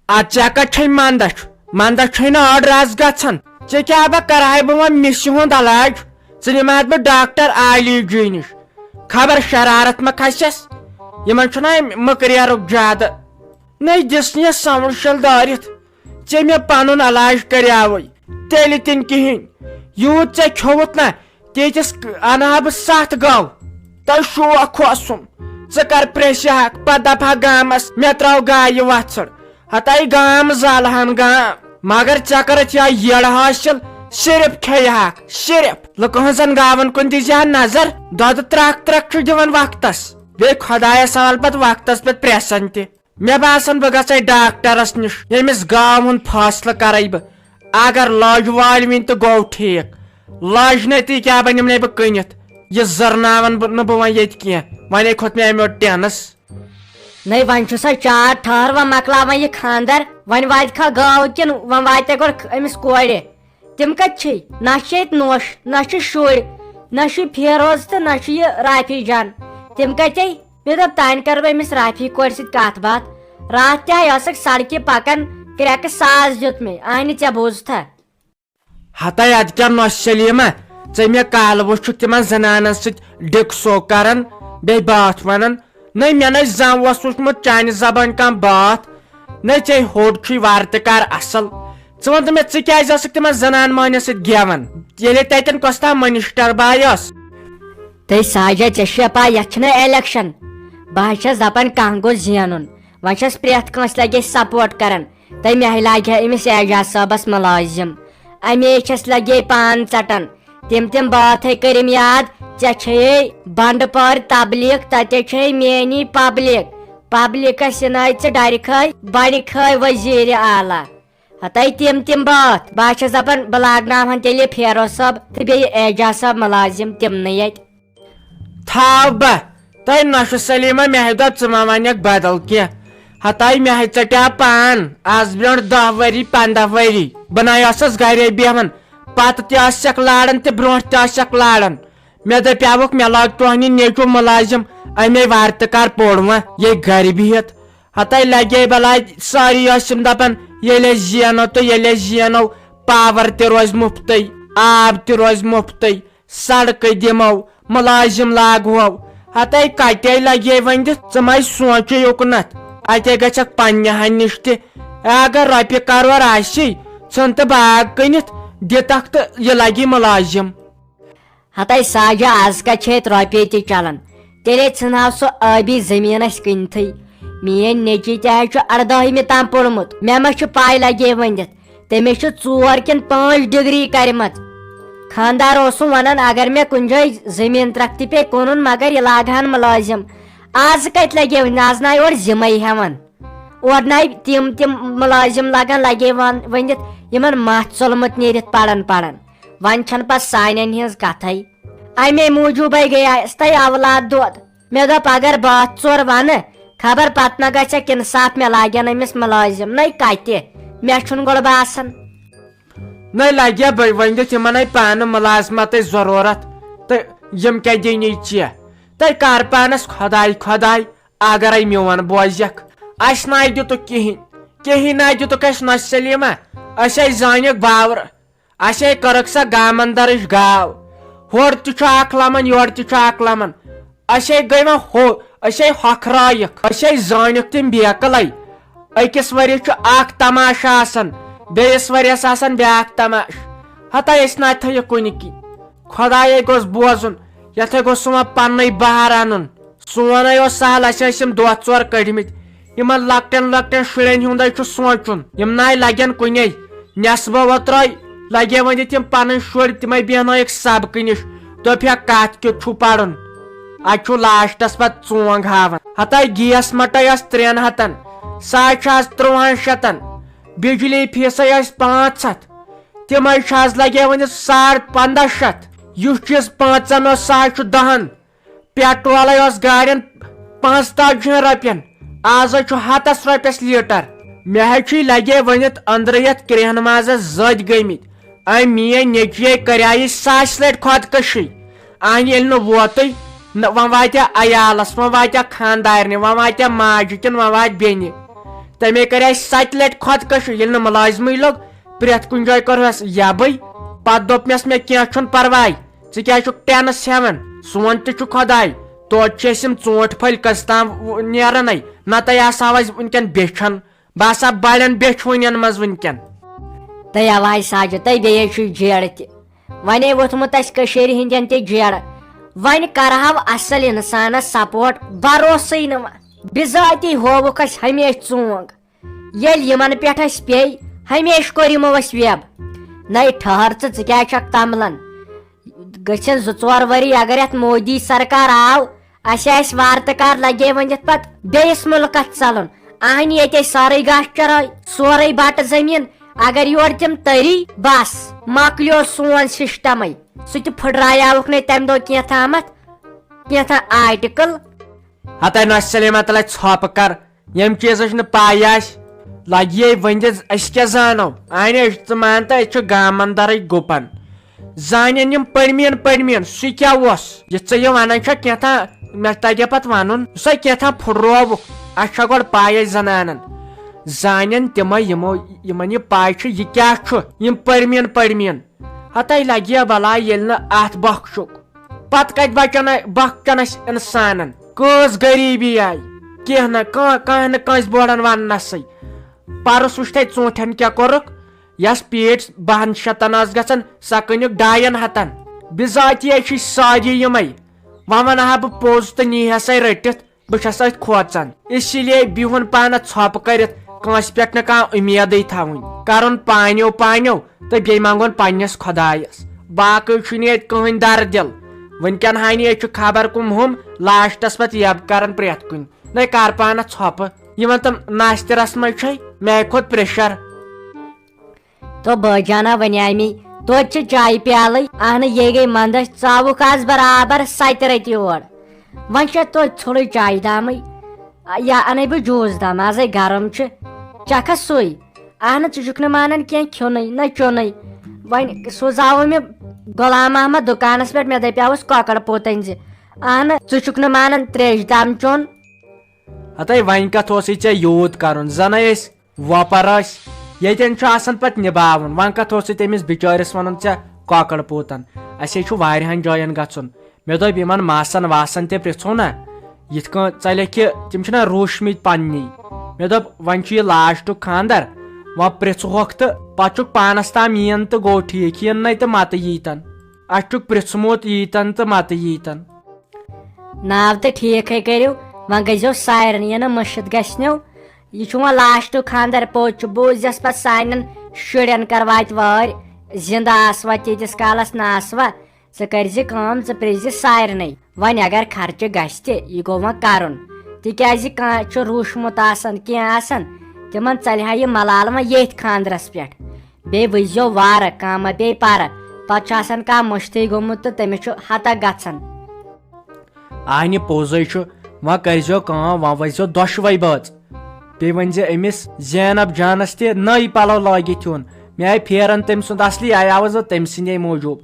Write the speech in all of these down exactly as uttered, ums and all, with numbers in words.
ادٕ ژےٚ کتہِ چھے مندچھ؟ مندچھ چھے نہٕ اڈ رس گژھان۔ ژےٚ کیٛاہ بہ کرہاے بہٕ وۄنۍ مِسہِ ہُنٛد علاج؟ ژٕ نِمہٕ ہاتھ بہٕ ڈاکٹر عالی جی نِش۔ خبر شرارت ما کھسٮ۪س؟ یِمن چھُنہ امہِ مٔکریرُک زیادٕ۔ نے دِس نہٕ سمٕجھ شل دٲرِتھ۔ ژےٚ مےٚ پنُن علاج کریاوٕے، تیٚلہِ تہِ نہٕ کِہیٖنۍ۔ یوٗت ژےٚ کھیوٚوُتھ نہ، تیٖتِس ک-، انہٕ ہا بہٕ ستھ گٲو۔ تۄہہِ شوق اوسُم، ژٕ کر پرٛیٚژھِ ہاکھ، پتہٕ دپہٕ ہا گامس، مےٚ ترٛاو گایہِ وژھٕڑ۔ ہتاے گام زالہٕ ہن گام۔ مگر ژےٚ کٔرٕتھ یا یٔڑ حٲصِل، صرف کھیٚیہِ ہاکھ، صرف۔ لُکہٕ ہٕنٛزن گاون کُن دِزِ ہا نظر، دۄدٕ ترکھ ترکھ چھُ دِوان وقتس۔ بیٚیہِ خۄدایس حوالہٕ پتہٕ وقتس پٮ۪ٹھ پرٛیٚژھان تہِ۔ مےٚ باسان، بہٕ گژھے ڈاکٹرس نِش، ییٚمِس گاو ہُنٛد فٲصلہٕ کرے بہٕ۔ اگر لٲج والہِ وِنۍ تہٕ گوٚو ٹھیٖک، لٲج نہٕ تہِ کیٛاہ، بہٕ نِمنے بہٕ کٕنِتھ۔ یہِ زٔرناون بہٕ نہٕ بہٕ وۄنۍ ییٚتہِ کینٛہہ، وۄنۍ ہے کھوٚت مےٚ اَمہِ یوٚت ٹینس۔ نٔے، وۄنۍ چھُ سا چار ٹھٔہر، وۄنۍ مۄکلاو وۄنۍ یہِ خانٛدر، وۄنۍ واتہِ کھا گٲو کِنہٕ وۄنۍ واتہِ گۄڈٕ أمِس کورِ؟ تِم کتہِ چھِ؟ نہ چھِ ییٚتہِ نوش، نہ چھِ شُرۍ، نہ چھُ فیروز تہٕ نہ چھُ یہِ رافی جان۔ تِم کتے؟ مےٚ دوٚپ، تانۍ کرٕ بہٕ أمِس رافی کورِ سۭتۍ کتھ باتھ۔ راتھ تہِ آے ٲسٕکھ سڑکہِ پکان، کرٛٮ۪کہٕ ساز دیُت مےٚ، اہنہِ ژےٚ بوٗزتھا؟ ہتاے ادٕ کیٛاہ نۄش سلیمہ، ژےٚ مےٚ کالہٕ وُچھُکھ تِمن زنانن سۭتۍ ڈِکسو کران، بیٚیہِ باتھ ونان۔ نٔے، مےٚ نَے زانٛہہ اوس وُچھمُت چانہِ زبٲنۍ کانٛہہ باتھ۔ نٔے، ژےٚ ہوٚٹ چھُے وارٕ تہِ کار اصل۔ ژٕ وَن تہٕ مےٚ، ژٕ کیٛازِ ٲسٕکھ تِمن زنان مۄہنیو سۭتۍ گٮ۪وان، ییٚلے تَتٮ۪ن کۄس تام مٔنِشٹر باے ٲس؟ تہٕ ساجا، ژےٚ چھےٚ پَے، یَتھ چھُنہ election؟ بہٕ حظ چھَس دَپان، کانٛہہ گوٚژھ زینُن۔ وۄنۍ چھَس پرٛٮ۪تھ کٲنٛسہِ لگے support کران۔ تہٕ مےٚ ہَے لاگہِ ہا أمِس اعجاز صٲبَس مُلٲزِم۔ اَمے چھَس لگے پان ژَٹان۔ تِم تِم بٲتھ ہے کٔرِم یاد، ژےٚ چھے بنڈٕ پورِ تبلیغ، تَتے چھے میٛٲنی public۔ Publicس یِنٲے ژٕ ڈرِ کھٲے، بنہِ کھٲے وزیرِ اعلیٰ۔ ہتاے تِم تِم بٲتھ، بہٕ ہا چھَس دَپان، بہٕ لاگناوہَن تیٚلہِ فیروز صٲب تہٕ بیٚیہِ اعجاز صٲب مُلٲزِم تِمنٕے اَتہِ۔ تھاو بہ، تۄہہِ نۄشہِ سلیمہ، مےٚ ہے دوٚپ ژٕ ما ونکھ بدل کینٛہہ۔ ہتاے مےٚ ہے ژٹیو پان، از برونٛٹھ دہ ؤری، پنٛداہ ؤری۔ بہٕ نَے ٲسٕس گرے بیہوان، پتہٕ تہِ ٲسکھ لاران تہٕ برونٛٹھ تہِ ٲسکھ لاران۔ مےٚ دپیاوُکھ، مےٚ لاگ تُہنہِ نیٚچو مُلازم، امے وارٕ تہٕ کر پوٚر وۄنۍ یے گرِ بِہِتھ۔ ہتاے لگے بلاے، سٲری ٲسِم دپان، ییٚلہِ أسۍ زینو تہٕ ییٚلہِ أسۍ زینو، پاور تہِ روزِ مُفتٕے، آب تہِ روزِ مُفتٕے۔ سڑکہٕ دِمو، مُلٲزِم لاگہو۔ ہتے کتے لگے ونٛدِتھ، ژٕ مَے سونٛچے یوکُنتھ۔ اتے گژھکھ پننہِ ہنہِ نِش تہِ۔ اگر رۄپیہِ کرور آسی، ژھٕن تہٕ باغ کٕنِتھ دِتکھ تہٕ یہِ لگی مُلٲزِم۔ ہتے ساجہ، از کتہِ چھِ اتہِ رۄپیہِ تہِ چلان؟ تیٚلے ژھٕنہو سُہ ٲبی زٔمیٖن اسہِ کٕنتھٕے۔ میٲنۍ نیٚچی تہِ حظ چھُ اردٲہمہِ تام پوٚرمُت، مےٚ ما چھِ پاے لگے ونٛدِتھ۔ تٔمِس چھِ ژور کِنہٕ پانٛژھ ڈگری کرِمژ۔ خانٛدار اوسُم ونان، اگر مےٚ کُنہِ جایہِ زٔمیٖن ترکھ تہِ پیٚیہِ کٕنُن، مگر یہِ لاگہٕ ہن مُلٲزِم۔ از کتہِ لگے وۄنۍ؟ از ناے اورٕ ذمے ہٮ۪وان۔ اورٕ ناے تِم تِم مُلٲزِم لگان، لگے ون-، ؤنِتھ یِمن متھ ژوٚلمُت نیٖرِتھ پران پران۔ وۄنۍ چھنہٕ پتہٕ سانٮ۪ن ہٕنٛز کتھے۔ امے موٗجوٗبے گٔیس تۄہہِ اولاد دود۔ مےٚ دوٚپ، اگر بہٕ اتھ ژور ونہٕ، خبر پتہٕ ما گژھِ انصاف، مےٚ لاگن أمِس مُلٲزِم۔ نَے کتہِ؟ مےٚ چھُنہٕ گۄڈٕ باسان۔ نَے لگیا بہٕ ؤنِتھ یِمن ہے پانہٕ مُلازمتٕچ ضروٗرت، تہٕ یِم کیٛاہ دِنی ژےٚ؟ تہٕ کر پانس خۄداے خۄداے، اگرے میون بوزکھ۔ اسہِ نَے دِتُکھ کِہیٖنۍ، کِہیٖنۍ نَے دِتُکھ اسہِ نۄشہِ سلیمہ۔ أسۍ ہے زٲنِکھ باورٕ۔ اسے کٔرٕکھ سۄ گامن درٕج گاو۔ ہورٕ تہِ چھُ اکھ لمن، یورٕ تہِ چھُ اکھ لمن۔ اسے گٔے وۄنۍ ہو-، اسے ہۄکھرٲیِکھ، اسے زٲنِکھ تِم بیکلے۔ أکِس ؤریس چھُ اکھ تماشہٕ آسان، بیٚیِس ؤریس آسان بیاکھ تماشہٕ۔ ہتا أسۍ نہ تھٲیِکھ کُنہِ کِنۍ۔ خۄدایے گوٚژھ بوزُن، یتھے گوٚژھ سُہ وۄنۍ پننُے بہار انُن۔ سون ہے اوس سہل، اسہِ ٲسۍ یِم دۄہ ژور کٔڑمٕتۍ۔ یِمن لۄکٹٮ۪ن لۄکٹٮ۪ن شُرٮ۪ن ہُنٛد ہے چھُ سونٛچُن، یِم ناے لگن کُنے۔ نٮ۪صبہ اوترے لگے وۄنۍ ییٚتہِ یِم پنٕنۍ شُرۍ، تِمے بیہنٲیِکھ سبقہٕ نِش، دوٚپہکھ، کتھ کیُتھ چھُو پرُن؟ اتہِ چھُو لاسٹس پتہٕ ژونٛگ ہاوان۔ ہتاے گیس مٹے ٲس ترٛٮ۪ن ہتن، سۄ حظ چھِ از ترٛوہن شتن۔ بجلی فیسے ٲسۍ پانٛژھ ہتھ، تِم حظ چھِ از لگے وۄنۍ ساڑ پنٛداہ شتھ۔ یُس چیٖز پانٛژن اوس، سُہ حظ چھُ دہن۔ پیٹرولے اوس گاڑٮ۪ن پانٛژتٲجِہن رۄپین، آز حظ چھُ ہتس رۄپیس لیٹر۔ مےٚ حظ چھُے لگے ؤنِتھ أنٛدرٕ یتھ کرٛیہنہٕ مازس زٔدۍ گٔمٕتۍ۔ أمۍ میٲنۍ نیٚچوِیے کریایہِ ساسہِ لٹہِ خۄدکشی۔ اہنہِ ییٚلہِ نہٕ ووتُے، نہ، وۄنۍ واتہِ عیالس، وۄنۍ واتہِ خاندارنہِ، وۄنۍ واتہِ ماجہِ کِنہٕ وۄنۍ واتہِ بیٚنہِ۔ تٔمۍ کٔر اَسہِ ستہِ لٹہِ خۄدکشی، ییٚلہِ نہٕ مُلٲزمٕے لوٚگ، پرٛٮ۪تھ کُنہِ جایہِ کوٚر اَسہِ یَبٕے۔ پتہٕ دوٚپمَس مےٚ، "کینٛہہ چھُنہٕ پرواے، ژٕ کیٛازِ چھُکھ ٹٮ۪نس ہٮ۪وان؟ سون تہِ چھُ خۄداے، توتہِ چھِ اَسہِ یِم ژوٗنٛٹھۍ پھٔلۍ کٔژ تام و-، نیرانٕے، نتہٕ آسہٕ ہاو اَسہِ وٕنکٮ۪ن بیچھِ ہن، بہٕ آسہٕ ہا بڑٮ۪ن بیچھِ وٕنٮ۪ن منٛز وٕنکٮ۪ن۔" تہٕ اَوَے ساجہِ، تہٕ بیٚیہِ چھُ جیڑٕ تہِ۔ وۄنۍ ووٚتھمُت اَسہِ کٔشیٖرِ ہِنٛدٮ۪ن تہِ جیڑٕ۔ وۄنۍ کرہو اصل انسانس سپورٹ، بروسٕے نہٕ وۄنۍ۔ بِذٲتی ہووُکھ اَسہِ ہمیشہِ ژونگ۔ ییٚلہِ یِمن پٮ۪ٹھ اَسہِ پیٚیہِ، ہمیشہِ کوٚر یِمو اَسہِ ویب۔ نَے ٹھٔہر ژٕ، ژٕ کیٛازِ چھکھ تملان؟ گٔژھِن زٕ ژور ؤری، اگر یَتھ مودی سرکار آو، اَسہِ آسہِ وارٕ تہٕ کار لگے وۄنۍ یَتھ پتہٕ بیٚیِس مُلکس ژلُن۔ اہنہِ ییٚتہِ سٲرٕے گاسہٕ چرٲے، سورُے بٹہٕ زٔمیٖن۔ اگر یورٕ تِم تٔری، بس، مۄکلیو سون سسٹمٕے۔ سُہ تہِ پھٕٹرایاوُکھ نَے تَمہِ دۄہ کینٛہہ تامَتھ، کینٛہہ تام آرٹیکل۔ ہتے نۄشہِ سلیمہ تلے ژھۄپہٕ کر، ییٚمہِ چیٖزٕچ نہٕ پاے آسہِ، لگہِ یے ؤنِتھ، أسۍ کیٛاہ زانو؟ اہنہِ، أسۍ، ژٕ مان تہٕ، أسۍ چھِ گامن درٕے گُپن۔ زانن یِم پٔرمین پٔرمین، سُہ کیٛاہ اوس؟ یہِ ژٕ یہِ ونان چھکھ کینٛہہ تام، مےٚ تگہِ پتہٕ ونُن، یُس سا کینٛہہ تام پھُٹرووُکھ، اسہِ چھا گۄڈٕ پاے أسۍ زنانن؟ زانن تِمے یِمو، یِمن یہِ پاے چھِ، یہِ کیٛاہ چھُ، یِم پٔرمین پٔرمین۔ ہتے لگہِ بلاے ییٚلہِ نہٕ اتھ بخشُک۔ پتہٕ کتہِ بچن، بخشن اسہِ انسانن؟ کٲژ غریبی آیہِ؟ کینٛہہ نہ، کانٛہہ، کانٛہہ نہٕ کٲنٛسہِ بوڑن وننسٕے۔ پرُس وٕچھ تۄہہِ ژوٗنٛٹھٮ۪ن کیٛاہ کوٚرُکھ؟ یس پیٖٹۍ بہن شتن ٲس گژھان، سۄ کٕنِکھ ڈاین ہتن۔ بِذٲتی چھِ ساری یِمے۔ وۄنۍ ونہٕ ہا بہٕ پوٚز تہٕ نی ہسا رٔٹِتھ، بہٕ چھس أتھۍ کھوژان۔ اسی لیے بِہُن پانس ژھۄپہٕ کٔرِتھ، کٲنٛسہِ پٮ۪ٹھ نہٕ کانٛہہ اُمیدٕے تھاوٕنۍ۔ کرُن پانیو پانیو تہٕ بیٚیہِ منٛگُن پننِس خۄدایس۔ باقٕے چھُنہٕ ییٚتہِ کٕہٕنۍ درد دِل۔ وٕنکٮ۪ن ہانی چھُ خبر کُم ہُم لاسٹس پتہٕ یب کران پرٛٮ۪تھ کُنہِ۔ نَے کر پانس ژھۄپہٕ۔ یِمن تِم ناستہِ رسمے چھے، مےٚ کھوٚت پریشر۔ تو بٲجانا ونے مے، توتہِ چھِ چایہِ پیالٕے۔ اہنہٕ، یے گٔے مندچھ، ژاوُکھ آز برابر ستہِ رٔتۍ یور۔ وۄنۍ چھےٚ توتہِ ژھوٚلٕے چایہِ دامٕے۔ یا انے بہٕ جوٗس دام، ازے گرم چھُ۔ چکھا سُے۔ اہنہٕ، ژٕ چھُکھ نہٕ مانان کینٛہہ کھیوٚنٕے نہ چیوٚنٕے۔ وۄنۍ سوزاوُ مےٚ غلام محمد دُکانس پٮ۪ٹھ، مےٚ دپیاوُس کۄکر پوٗتن زِ، اہنہٕ، ژٕ چھُکھ نہٕ مانان تریشہِ دام چیوٚن۔ ہتے وۄنۍ کتھ اوسُے ژےٚ یوٗت کرُن؟ زنہٕ ٲسۍ وۄپر ٲسۍ، ییٚتٮ۪ن چھُ آسان پتہٕ نِباوُن۔ وۄنۍ کتھ اوسُے تٔمِس بِچٲرِس ونُن ژےٚ کۄکر پوٗتن؟ اسے چھُ واریاہن جاین گژھُن۔ مےٚ دوٚپ یِمن ماسن واسن تہِ پرژھو نا، یِتھ کٔنۍ ژےٚ لیکھِ تِم چھِنہ روٗشمٕتۍ پننی۔ مےٚ دوٚپ وۄنۍ چھُ یہِ لاسٹُک خانٛدر، وۄنۍ پرژھہوکھ تہٕ پتہٕ چھُکھ پانس تام یِن تہٕ گوٚو ٹھیٖک، یِن نے تہٕ متہٕ ییٖتن۔ اسہِ چھُکھ پرژھمُت ییٖتن تہٕ متہٕ ییٖتن۔ ناو تہٕ ٹھیٖکھے کٔرِو، وۄنۍ گٔژھۍزیو سارنٕے نہٕ مٔشِتھ گژھنو۔ یہِ چھُ وۄنۍ لاسٹُک خانٛدر، پوٚز چھُ، بوٗززٮ۪س پتہٕ سانٮ۪ن شُرٮ۪ن کر واتہِ وٲرۍ، زِندٕ آسوا تیٖتِس کالس نہ آسوا۔ ژٕ کٔرۍ زِ کٲم، ژٕ پرٛژھ زِ سارنٕے۔ وۄنۍ اگر خرچہٕ گژھِ تہِ، یہِ گوٚو وۄنۍ کرُن، تِکیازِ کانٛہہ چھُ روٗشمُت آسان، کینٛہہ آسان، تِمن ژلہِ ہا یہِ ملال وۄنۍ ییٚتھۍ خانٛدرس پٮ۪ٹھ۔ بیٚیہِ وٕچھزیو وارٕ، کانٛہہ ما پیٚیہِ پرٕ، پتہٕ چھُ آسان کانٛہہ مٔشتٕے گوٚمُت تہٕ تٔمِس چھُ ہتک گژھان۔ آ، نہِ پوٚزے چھُ۔ وۄنۍ کٔرۍزیو کٲم، وۄنۍ ؤسۍزیو دۄشوے بٲژ۔ بیٚیہِ ؤنۍزِ أمِس زینب جانس تہِ نٔے پلو لٲگِتھ یُن۔ مےٚ آیہِ پھیران تٔمۍ سُنٛد اصلی آیاوس بہٕ تٔمۍ سٕنٛدے موٗجوٗب۔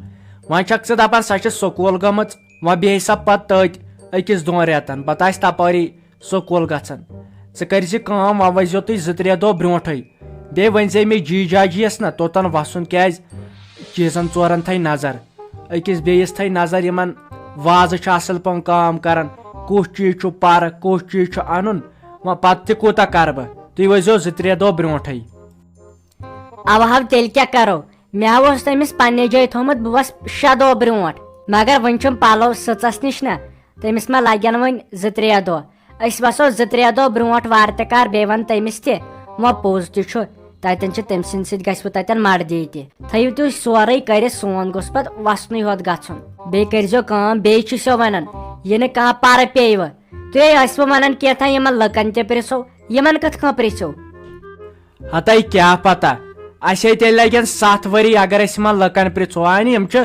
وۄنۍ چھکھ ژٕ دپان سۄ چھِ سکوٗل گٔمٕژ، وۄنۍ بیٚہہِ سۄ پتہٕ تٔتۍ أکِس دۄن رٮ۪تن، پتہٕ آسہِ تپٲری سکوٗل گژھان۔ ژٕ کٔرۍزِ کٲم، وۄنۍ ؤسۍزیو تُہۍ زٕ ترٛےٚ دۄہ برونٹھے۔ بیٚیہِ ؤنۍزِ أمِس جی جاجیَس نہ توٚتن وسُن، کیازِ چیٖزن ژورن تھایہِ نظر۔ أکِس بیٚیِس تھایہِ نظر، یِمن وازٕ چھُ اصل پٲٹھۍ کٲم کران، کُس چیٖز چھُ پرٕ، کُس چیٖز چھُ انُن، وۄنۍ پتہٕ تہِ کوٗتاہ کرٕ بہٕ؟ تُہۍ ؤسۍزیو زٕ ترٛےٚ دۄہ برونٹھے۔ اوٕ ہو، تیٚلہِ کیٛاہ کرو؟ مےٚ ہا اوس تٔمِس پننہِ جایہِ تھوٚومُت، بہٕ وَسہٕ شےٚ دۄہ برونٹھ، مگر وۄنۍ چھُم پلو سٕژس نِش نہ، تٔمِس ما لگن وۄنۍ زٕ ترٛےٚ دۄہ۔ أسۍ وسو زٕ ترٛےٚ دۄہ برونٹھ وارٕ تہِ کار، بیٚیہِ ون تٔمِس تہِ، وۄنۍ پوٚز تہِ چھُ، تتٮ۪ن چھِ تٔمۍ سٕنٛدِ سۭتۍ گژھِ وۄنۍ تتٮ۪ن مردی تہِ۔ تھٲیِو تُہۍ سورُے کٔرِتھ، سون گوٚژھ پتہٕ وسنُے ہوت گژھُن۔ بیٚیہِ کٔرۍزیو کٲم، بیٚیہِ چھُسو ونان، یہِ نہٕ کانٛہہ پرٕ پیٚیہِ وۄنۍ۔ تُہۍ ٲسوٕ ونان کینٛہہ تام یِمن لُکن تہِ پرژھو، یِمن کِتھ کٔنۍ پرژھو؟ ہتے کیٛاہ پتہ، اسے تیٚلہِ لگن ستھ ؤری اگر أسۍ یِمن لُکن پرژھو۔ آنہِ، یِم چھِ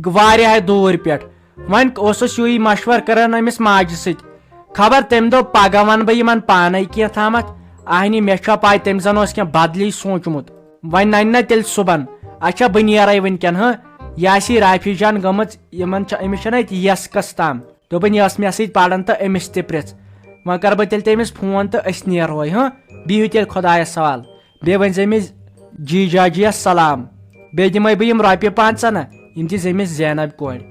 واریاہ دوٗرِ پٮ۪ٹھ۔ وۄنۍ اوسُس یی مشور کران أمِس ماجہِ سۭتۍ، خبر تٔمۍ دوٚپ پگاہ ونہٕ بہٕ یِمن پانے کینٛہہ تامتھ۔ آہنہِ، مےٚ چھا پاے تٔمۍ زن اوس کینٛہہ بدلی سوٗنچمُت۔ وۄنۍ ننہِ نہ تیٚلہِ صُبحن۔ اچھا، بہٕ نیرے وٕنکٮ۪ن، ہہ؟ یہِ آسی رافی جان گٔمٕژ، یِمن چھِ، أمِس چھنہ أتۍ یس کس تام۔ دوٚپُن، یہِ ٲس مےٚ سۭتۍ پران تہٕ أمِس تہِ پرژھ۔ وۄنۍ کرٕ بہٕ تیٚلہِ تٔمِس فون تہٕ أسۍ نیرہوے۔ ہاں، بِہِو تیٚلہِ خۄدایس حوالہٕ۔ بیٚیہِ ؤنۍ زِ أمِس جی جاجیس سلام۔ بیٚیہِ دِمے بہٕ یِم رۄپیہِ پانٛژھ نا، یِم دِ زِ أمِس زینب کورِ۔